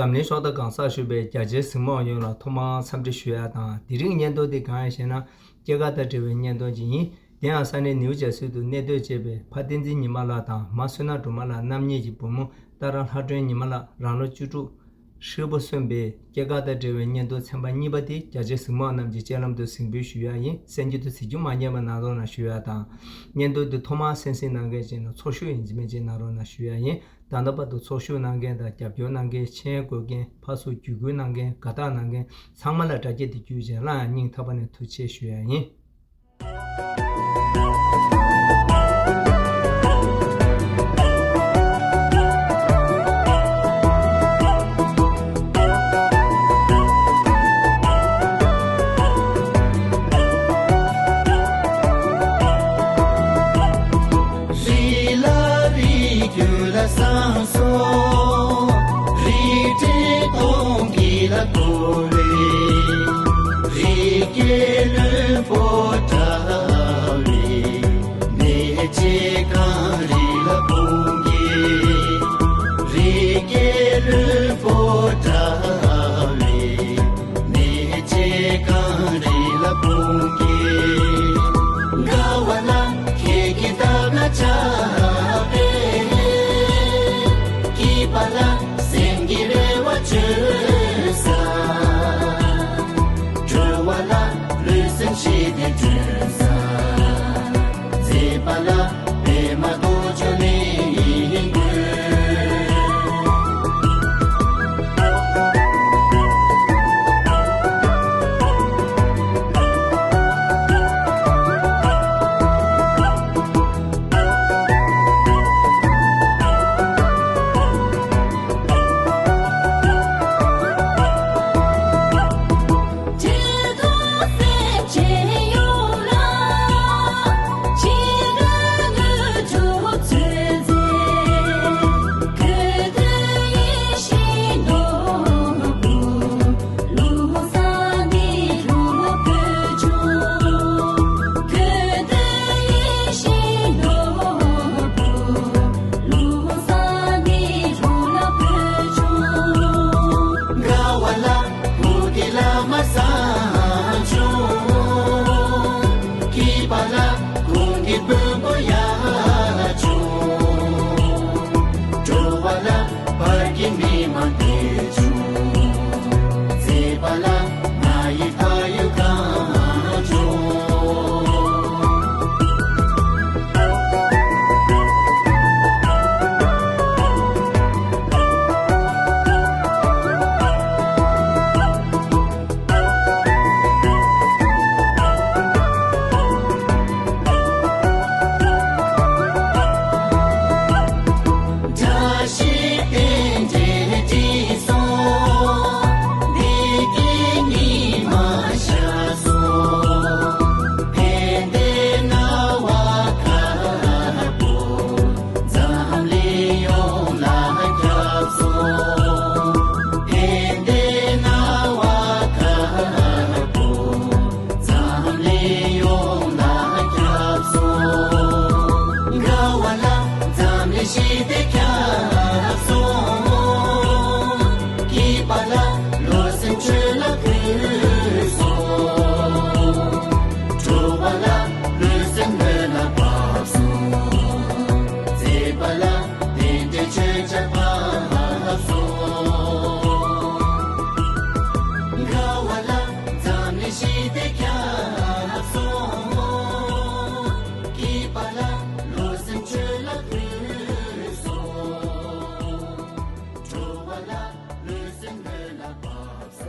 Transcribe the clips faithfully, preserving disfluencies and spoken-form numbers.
འཛམ་གླིང་ཤོག་ཁག་གང་སར་བཞུགས་པའི་རྒྱ་ཆེའི་གཟིགས་མོ་བ་ཡོངས་ལ་ཐོག་མར་འཚམས་འདྲི་ཞུ་ཡ་དང་། དེ་རིང་བརྙན་ཐུང་འདི་གང་ཡིན་ཞེ་ན། སྐྱེས་སྐར་དང་འབྲེལ་བའི་བརྙན་ཐུང་ཅིག་ཡིན། དེ་ཡང་ས་གནས་ནིའུ་ཇར་སི་དུ་གནས་སྡོད་བྱེད་པའི་ཕ་བསྟན་འཛིན་ཉི་མ་ལགས་དང་མ་བསོད་ནམས་སྒྲོལ་མ་ལགས་རྣམ་གཉིས་ཀྱི་བུ་མོ་ཏཱ་ར་ལྷ་སྒྲོན་ཉི་མ་ལགས་རང་ལོ་བཅུ་དྲུག་ཧྲིལ་པོ་སོན་པའི་སྐྱེས་སྐར་དང་འབྲེལ་བའི་བརྙན་ཐུང་ཚན་པ་གཉིས་པ་དེ་རྒྱ་ཆེའི་གཟིགས་མོ་བ་རྣམས་ཀྱི་སྤྱན་ལམ་དུ་གཟིགས་འབུལ་ཞུ་ཡ་ཡིན། གསན་རྒྱུ་དེ་གཟིགས་རྒྱུ་མ་བསྙེལ་བ་གནང་རོགས་གནང་ཞུ་ཡ་དང་། བརྙན་ཐུང་འདི་ཐོག་མར་གསན་གཟིགས་གནང་མཁན་ཅིག་ནང་ཚོར་ཤུགས་ཡིན་གཅིག་མིན་གཅིག་གནང་རོགས་གནང་ཞུ་ཡ་ཡིན། ད་ལྟ་བར་དུ་ཚོར་ཤུགས་གནང་མཁན་དང་རྒྱབ་སྐྱོར་གནང་མཁན། མཆན་འགོད་མཁན། ཕར་ཚུར་བརྒྱུད་སྐུལ་གནང་མཁན། དགའ་རྟགས་གནང་མཁན་ཚང་མ་ལ་དྲ་རྒྱ་འདི་བརྒྱུད་བྱས་སླར་ཡང་སྙིང་ཐག་པ་ནས་ཐུགས་རྗེ་ཆེ་ཞུ་ཡ་ཡིན། རི་ལ་རི་རྒྱུད་ལ་བསང་གསོལ། རི་བྲན་གདོན་བགེགས་ལ་བསྐོར་བའི། རི་སྐྱེས་ལྷུན་པོ་བཀྲ་བའི། གནས་བཅས་གངས་རི་ལ་དཔུང་གིས། རི་སྐྱེས་ལྷུན་པོ་བཀྲ་བའི། གནས་བཅས་གངས་རི་ལ་དཔུང་གིས། དགའ་བ་ལ་ཁྱེད་ཀྱི་བདག་ན་ཆགས་པས། སྐྱིད་པ་ལ་སེམས་ཀྱི་རེ་བ་བཅོལ་ས། སྤྲོ་བ་ལ་ལུས་སེམས་ཞི་བདེ་སྒྲོན་ས། མཛེས་པ་ལ་པདྨ་རྡོ་རྗེ་གླིང་དགོན། དགའ་བ་ལ་གུང་གི་བླ་མ་བཟང་བྱུང་། སྐྱིད་པ་ལ་གུང་གི་དཔོན་པོ་ཡག་བྱུང་། སྤྲོ་བ་ལ་བར་གྱི་མི་མང་དེ་བྱུང་། མཛེས་པ་ལ་ང་ཡི་ཕ་ཡུལ་གངས་ལྗོངས། བཀྲ་ཤིས་རྟེན་འབྲེལ་སྒྲིག་སོང་། བདེ་སྐྱིད་ཉི་མ་ཤར་སོང་། ཕན་བདེའི་སྣང་བ་དཀར་པོ། འཛམ་གླིང་ཡོངས་ལ་ཁྱབ་སོང་། ཕན་བདེའི་སྣང་བ་དཀར་པོ། འཛམ་གླིང་ཡོངས་ལ་ཁྱབ་སོང་། དགའ་བ་ལ་འཛམ་གླིང་ཞི་བདེ་ཁྱབ་སོང་། སྐྱིད་པ་ལ་བློ་སེམས་ཆོས་ལ་འཕེལ་སོང་། སྤྲོ་བ་ལ་ལུས་སེམས་ལྷོད་ལ་བབས་སོང་། མཛེས་པ་ལ་རྟེན་འབྲེལ་མཆོད་ཆར་བབས་སོང་། དགའ་བ་ལ་འཛམ་གླིང་ཞི་བདེ་ཁྱབ་སོང་། སྐྱིད་པ་ལ་བློ་སེམས་ཆོས་ལ་འཕེལ་སོང་། སྤྲོ་བ་ལ་ལུས་སེམས་ལྷོད་ལ་བབས།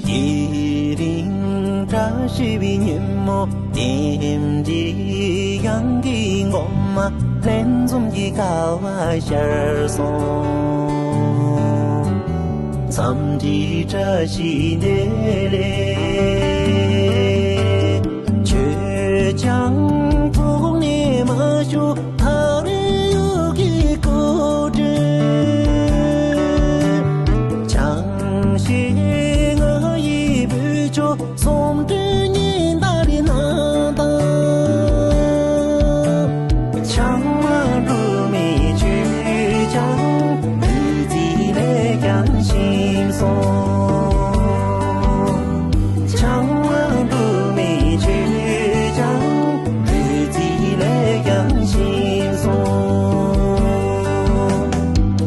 དེ་རིང་བཀྲ་ཤིས་པའི་ཉིན་མོ། རྟེན་འབྲེལ་གཡང་གི་མགོ་མ། ལྷན་འཛོམས་ཀྱི་སྐལ་བ་ཤར་སོང་། འཚམས་འདྲི་བཀྲ་ཤིས་བདེ་ལེགས། ཁྱོད་ཀྱང་ཐོག་ནས་མ་བྱུང་། ཐག་རིང་ཡུལ་གྱི་སྐོར་བྲོ། ཆང་ཞིག་ང་ཡི་བུ་ཆོ། སོམ་དུས་ཉིན་ལྟར་ནང་དང་། ཆང་མ་འགྲོ་མི་ཆོས་ཀྱང་། བདུད་རྩི་ལས་ཀྱང་ཞིམ་སོང་། ཆང་མ་འགྲོ་མི་ཆོས་ཀྱང་། བདུད་རྩི་ལས་ཀྱང་ཞིམ་སོང་།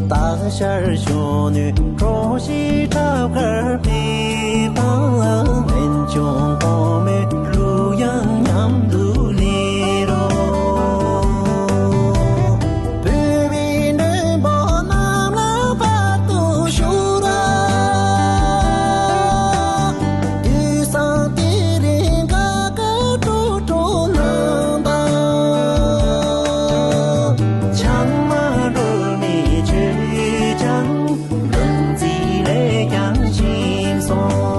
སྟག་ཤར་གཞོན་ནུའི་གྲོགས་ཤིག་ཁྲབ་དཀར་པའི་པང་། སྨན་ཆུང་གོང་མའི་གླུ་དབྱངས་མཉམ་དུ་ལེན་རོགས། བོད་མིའི་མགྲོན་པོ་རྣམས་ལ་བར་དུ་བཞུགས་ར། དུས་བཟང་དེ་རིང་དགའ་དགའ་སྤྲོ་སྤྲོ་གནང་དང་། ཆང་མ་འགྲོ་མི་ཆོས་ཀྱང་། བདུད་རྩི་ལས་ཀྱང་ཞིམ་སོང་།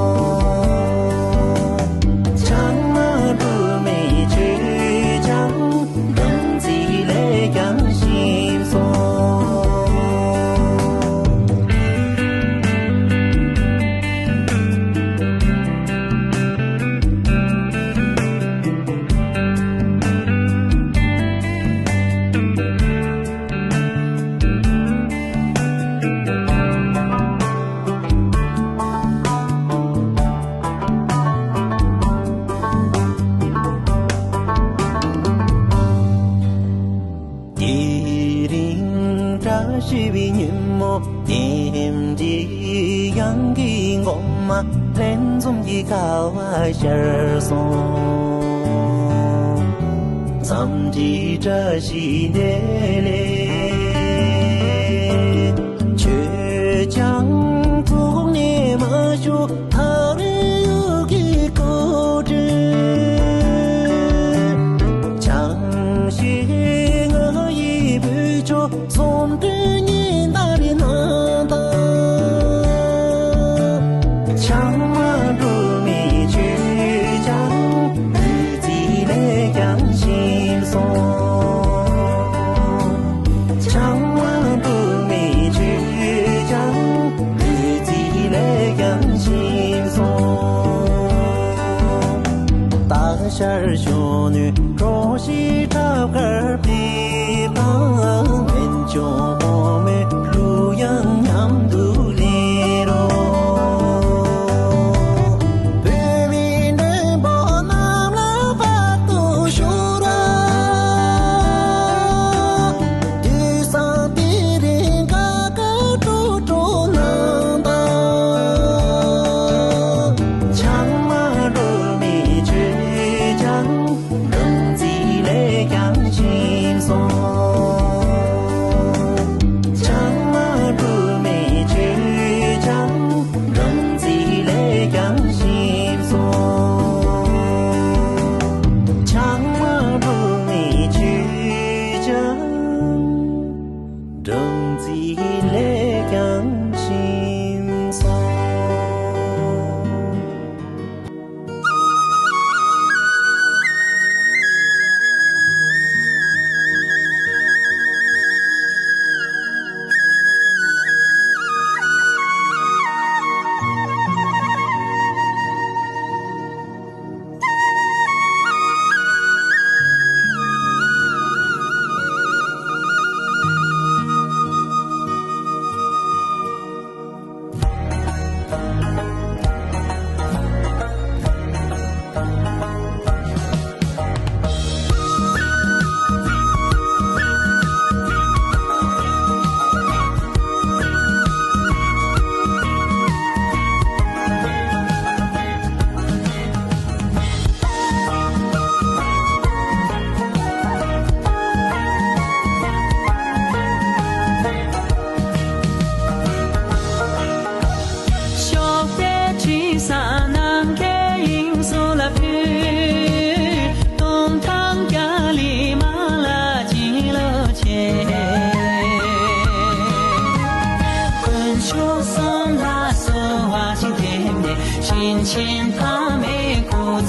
ཆང་མ་འགྲོ་མི་ཆོས་ཀྱང་། བདུད་རྩི་ལས་ཀྱང་ཞིམ་སོང་། དེ་རིང་བཀྲ་ཤིས་པའི་ཉིན་མོ། རྟེན་འབྲེལ་གཡང་གི་མགོ་མ། ལྷན་འཛོམས་ཀྱི་སྐལ་བ་ཤར་སོང་། འཚམས་འདྲི་བཀྲ་ཤིས་བདེ་ལེགས། ཁྱོད་ཀྱང་ཐོག་ནས་མ་བྱུང་། ཐག་རིང་ཡུལ་གྱི་སྐོར་བྲོ། ཆང་ཞིག་ང་ཡི་བུ་ཆོ། སོམ་དུས་ཉིན་ལྟར་ནང་དང་། ཆང་མ་འགྲོ་མི་ཆོས་ཀྱང་། བདུད་རྩི་ལས་ཀྱང་ཞིམ་སོང་། ཆང་མ་འགྲོ་མི་ཆོས་ཀྱང་། བདུད་རྩི་ལས་ཀྱང་ཞིམ་སོང་། སྟག་ཤར་གཞོན་ནུའི་གྲོགས་ཤིག་ཁྲབ་དཀར་པའི་པང་། སྨན་ཆུང་གོང་མའི་གླུ་དབྱངས་མཉམ་དུ་ལེན་རོགས། བོད་མིའི་མགྲོན་པོ་རྣམས་ལ་བར་དུ་བཞུགས་ར། དུས་བཟང་དེ་རིང་དགའ་དགའ་སྤྲོ་སྤྲོ་གནང་དང་། ཆང་མ་འགྲོ་མི་ཆོས་ཀྱང་། བདུད་རྩི་ལས་ཀྱང་ཞིམ་སོང་། ཆང་མ་འགྲོ་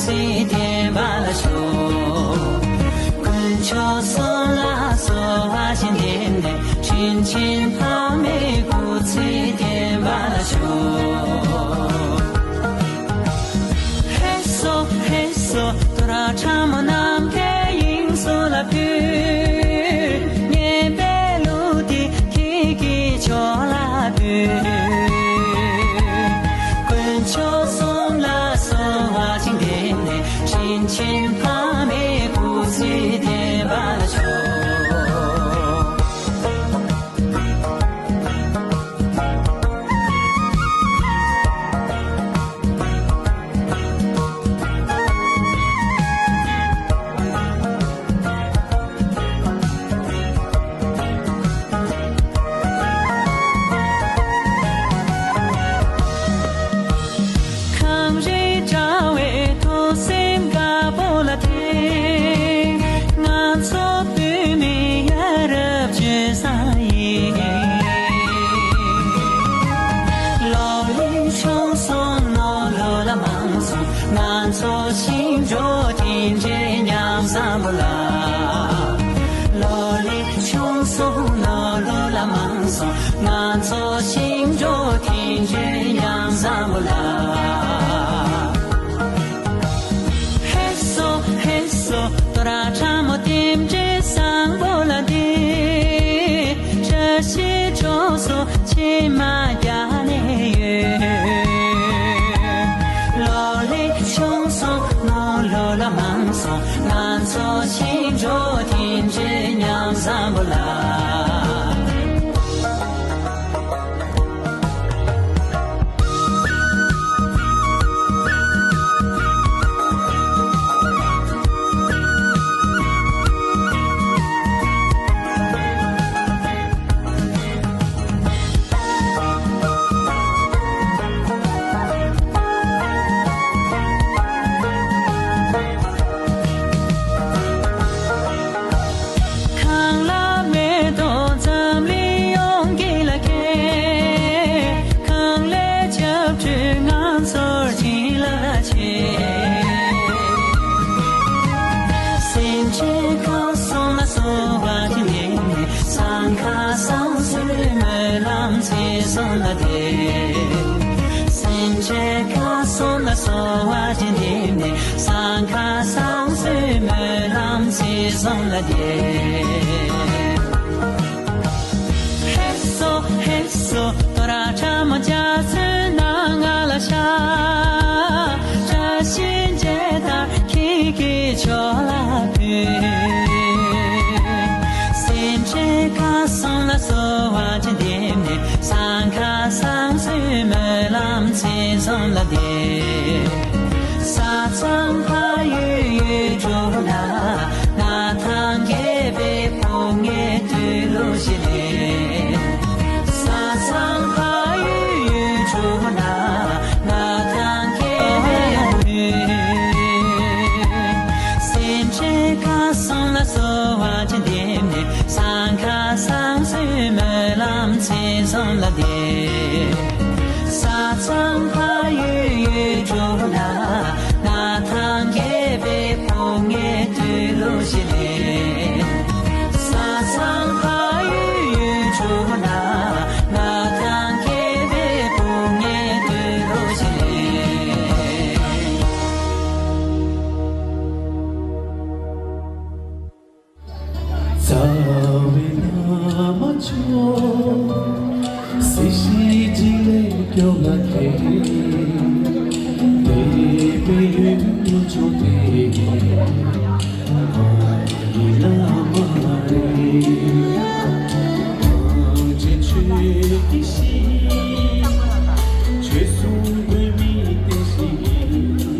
ཚེ་བརྟན་པ་ལ་ཤོག་དཀོན་མཆོག་གསུམ་ལ་གསོལ་བ་ཞིག་འདེབས་ནས། དྲིན་ཆེན་ཕ་མའི་སྐུ་ཚེ་བརྟན་པ་ལ་ཤོག་ཧེ་སོ་ཧེ་སོ། དོ་ར་ཁྲ་མོ་ནམ་མཁའི་དབྱིངས་སུ་ལ་ཕུལ། སྙན་པའི་གླུ་འདི་ཁྱེད་ཀྱི་མཆོག་ལ་འབུལ། དཀོན་མཆོག་གསུམ་ལ་གསོལ་བ་ཞིག་འདེབས་ནས། དྲིན་ཆེན་ཕ་མའི་སྐུ་ཚེ་བརྟན་པ་ལ་ཤོག་ཁམས་རིགས་དྲ་བའི་ཐུགས་སེམས་དཀར་པོ་ལ་ཐིམ། ང་ཚོ་བོད་མི་ཡ་རབས་སྤྱོད་བཟང་ཡིན། ལོ་ལེགས་ཕྱུགས་གསུམ་ནོར་ལུག་ལ་མང་གསུམ། ང་ཚོ་ཞིང་འབྲོག་མཐུན་སྒྲིལ་མཉམ་བཟང་པོ་ལ། ལོ་ལེགས་ཕྱུགས་གསུམ་ནོར་ལུག་ལ་མང་གསུམ། ང་ཚོ་ཞིང་འབྲོག་མཐུན་སྒྲིལ་མཉམ་བཟང་པོ་ལ། ཧེ་སོ་ཧེ་སོ། དོ་ར་ཁྲ་མོ་རྟེན་འབྲེལ་བཟང་པོ་ལ་འདི། བཀྲ་ཤིས་གྲོགས་སུ་མཆི་མ་རྒྱ་ནས་ཡོད། ལོ་ལེགས་ཕྱུགས་གསུམ་ནོར་ལུག་ལ་མང་གསུམ། ང་ཚོ་ཞིང་འབྲོག་མཐུན་སྒྲིལ་མཉམ་བཟང་པོ་ལ། གང་ལ་མེ་ཏོག་འཛམ་གླིང་ཡོངས་ཀྱི་ལ་ཁེལ། གང་ལས་ཆབ་འཕྲུལ་ང་ཚོར་བྱིན་རླབས་ཆེ། སེམས་ཅན་གང་གསུམ་ལ་གསོལ་བ་འདེབས་ནས། སང་ཁ་སང་གསོལ་སྨོན་ལམ་ཚིག་གསུམ་ལ་འདེབས། སེམས་ཅན་གང་གསུམ་ལ་གསོལ་བ་འདེབས་ནས། སང་ཁ་སང་གསོལ་སྨོན་ལམ་ཚིག་གསུམ་ལ་འདེབས། ཧེ་སོ་ཧེ་སོ། དོ་ར་ཁྲ་མོ་འཇའ་ཚོན་སྣ་ལྔ་ལ་ཤར། བཀྲ་ཤིས་འཇའ་ལྟར་ཁྱེད་ཀྱི་མཆོག་ལ་ཕུལ། སེམས་ཅན་གང་གསུམ་ལ་གསོལ་བ་འདེབས་ནས། སང་ཁ་སང་གསོལ་སྨོན་ལམ་ཚིག་གསུམ་ལ་འདེབས། ས་མཚམས་ཕ་ཡུལ་ཡུལ་གྲུ་ན། མངའ་ཐང་རྒྱས་པའི་ཕོ་ཉའི་དུས་ལོ་ཞིག་ལས། ས་མཚམས་ཕ་ཡུལ་ཡུལ་གྲུ་ན། མངའ་ཐང་རྒྱས་པའི་ཕོ་ཉའི། སེམས་ཅན་གང་གསུམ་ལ་གསོལ་བ་འདེབས་ནས། སང་ཁ་སང་གསོལ་སྨོན་ལམ་ཚིག་གསུམ་ལ་འདེབས། ས་མཚམས་ཕ་ཡུལ་ཡུལ་གྲུ་ན། མངའ་ཐང་རྒྱས་པའི་ཕོ་ཉའི་དུས་ལོ་ཞིག་ལས། ས་མཚམས་ཕ་ཡུལ་ཡུལ་གྲུ་ན། མངའ་ཐང་རྒྱས་པའི་ཕོ་ཉའི་དུས་ལོ་ཞིག་ལས། རྩ་བའི་བླ་མ་མཆོག་སྲིད་ཞིའི་འཇིགས་ལས་སྐྱོབ་ལ་ཐེག་དད་པའི་ཡུལ་མཆོག་དེ་ཡི་བླ་མ་རེད། ཆོས་ཀྱི་ཞིང་ཆོས་སྲུང་དགོས་མི་དེ་ཞིག་ཡིན།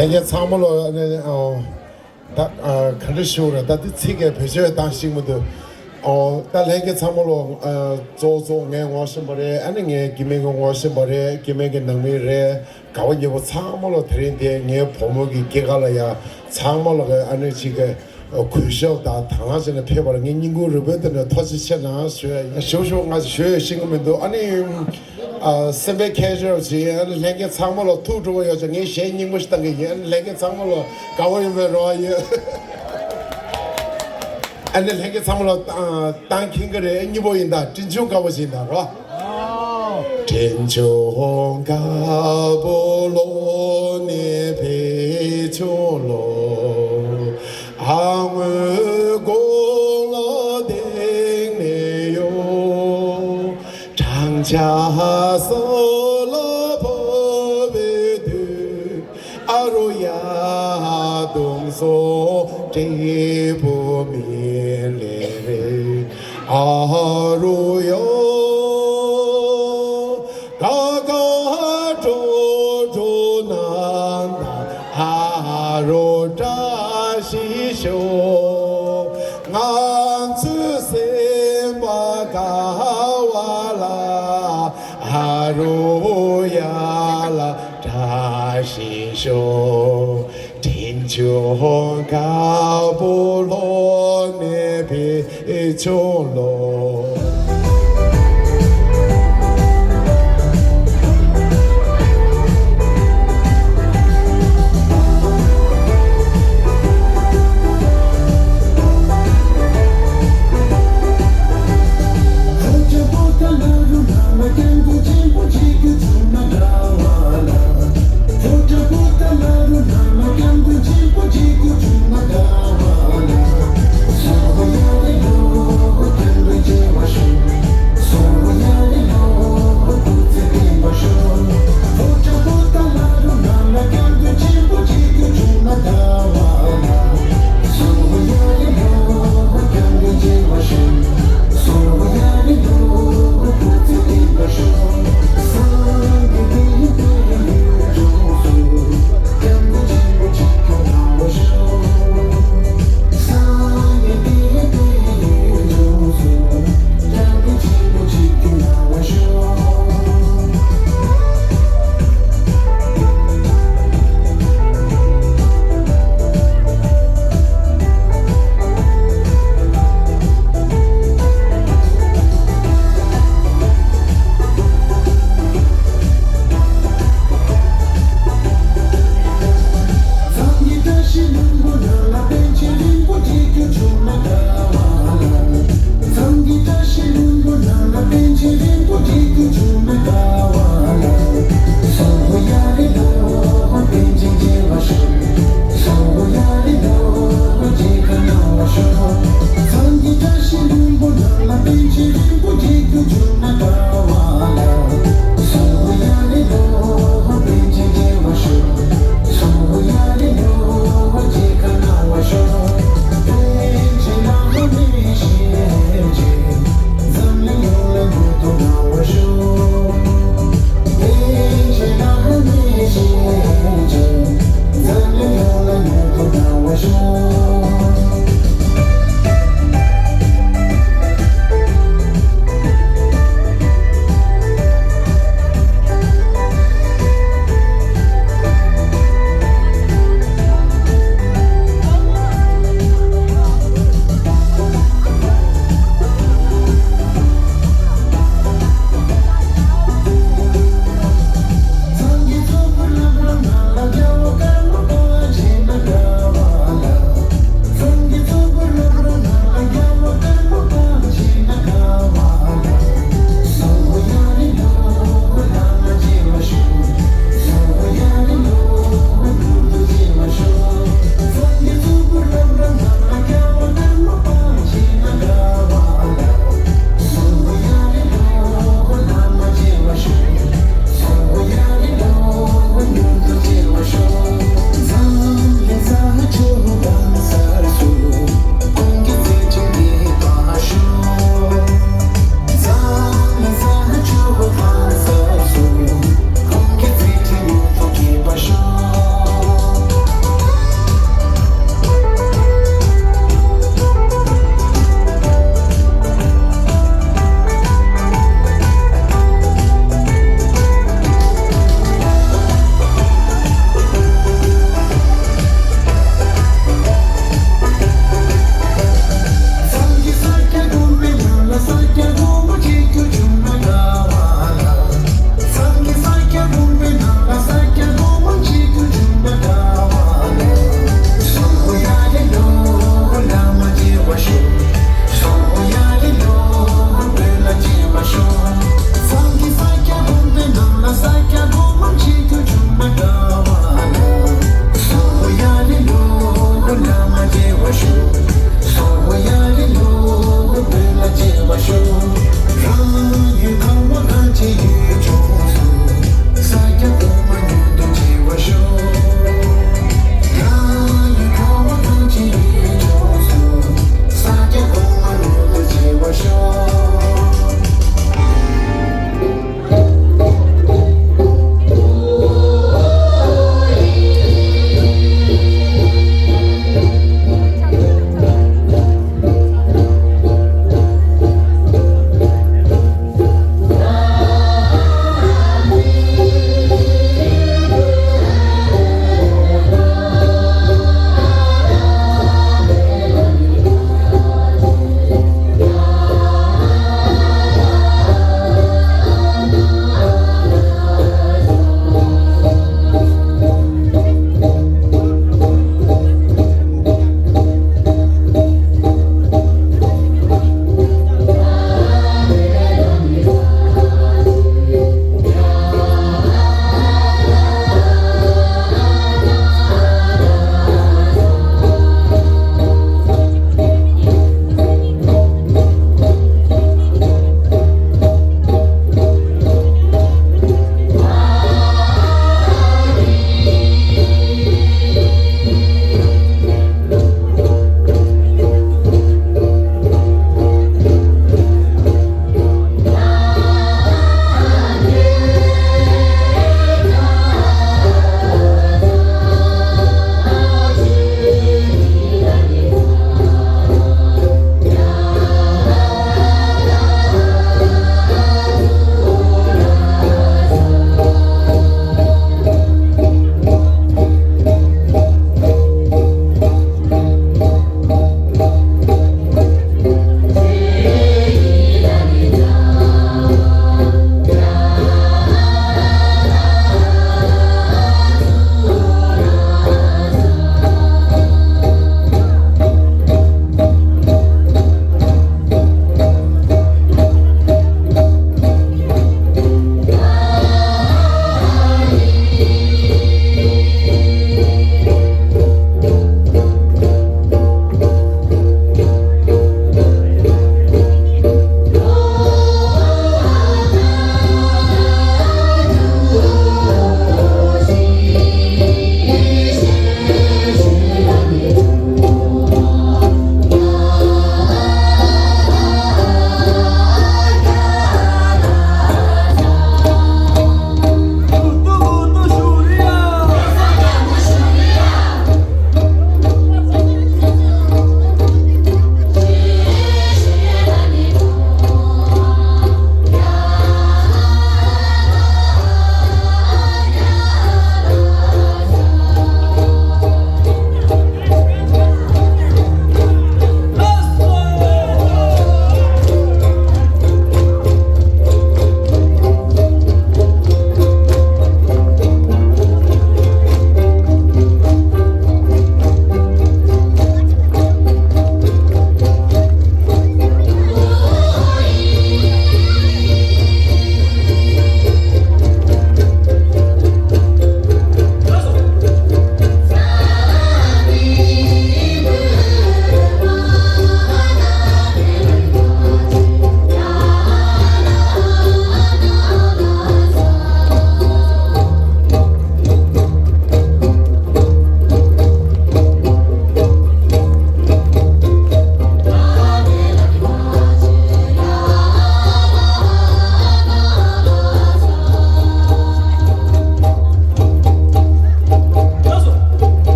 ལྷན་རྒྱས་ཚང་མ་ལོ་ཨ་ནི་ཨོ། ད་ཨ་ག་འདྲ་ཞུ་ར། ད་འདི་ཚིག་གི་བེད་སྤྱོད་བཏང་ཤེས་མི་འདུག་ཨོ། ད་ལྷན་རྒྱས་ཚང་མ་ལོ་ཨ་གཙོ་གཙོ་ངས་ངོ་ཤེས་པ་རེད། ཨ་ནི་ངའི་སྐྱེ་དམན་གྱི་ངོ་ཤེས་པ་རེད། སྐྱེ་དམན་གྱི་ནང་མི་རེད། དགའ་བ་ཉེ་བོ་ཚང་མ་ལོ་དེ་རིང་དེ་ངའི་བུ་མོ་གི་སྐྱེས་སྐར་ལ་ཡ་ཚང་མ་ལོ་གི་ཨ་ནི་ཅིག་གི་གུས་ཞབས་དང་དང་བླངས་བྱས་ནས་ཕེབས་པར་ངའི་སྙིང་ཁུང་རུས་པའི་གཏིང་ནས་ཐུགས་རྗེ་ཆེ་གནང་ཞུ་ཡ་ཡིན། ཞུ་ཞུ་ང་ཞུ་ཡ་ཤེས་ཀྱི་མི་འདུག་ཨ་ནི། ཨ། སེམས་པའི་ཁྱད་ཆོས་ཅིག་ཨ་ནི་ལྷན་རྒྱས་ཚང་མ་ལ་ཐུགས་སྤྲོ་བོ་ཡོད་ཅིག་ངས་གཞས་རྙིང་པ་ཞིག་བཏང་གི་ཡིན། ཨ་ནི་ལྷན་རྒྱས་ཚང་མ་ལ་དགའ་བོ་ཡིན་པའི་རོགས་ཡིན། ཨ་ནི་ལྷན་རྒྱས་ཚང་མ་ལ་བཏང་ཨ་བཏང་མཁྱེན་གྱི་རེད། གཉིས་པོ་ཡིན་ད། དྲིན་ཆུང་དགའ་བོ་ཞིག་ཡིན་ད་རོགས། དྲིན་ཆུང་དགའ་བོ་ལོ་ནི་བེ་ཆུང་ལོ། ཨ་སྔོན་དགུང་ལོ་བདུན་ནས་ཡོང་། བགྲང་བྱ་ས་ལ་བབས་པའི་དུས། ཨ་རོ་ཡ་དུང་སོ་འབྲས་བུ་མི་ལེ་རེ། ཨ་རོ་ཡ། ཀ་ཀ་ཀྲོ་ཀྲོ་ན་ན་ཨ་རོ་བཀྲ་ཤིས་ཤོག་ང་ཚོའི་སེམས་པ་དགའ་བ་ལ་ཨ་རོ་ཡ་ལ་བཀྲ་ཤིས་ཤོག་དྲིན་ཆུང་དགའ་བོ་ལོ་ནས་བེ་ཆུང་ལོ།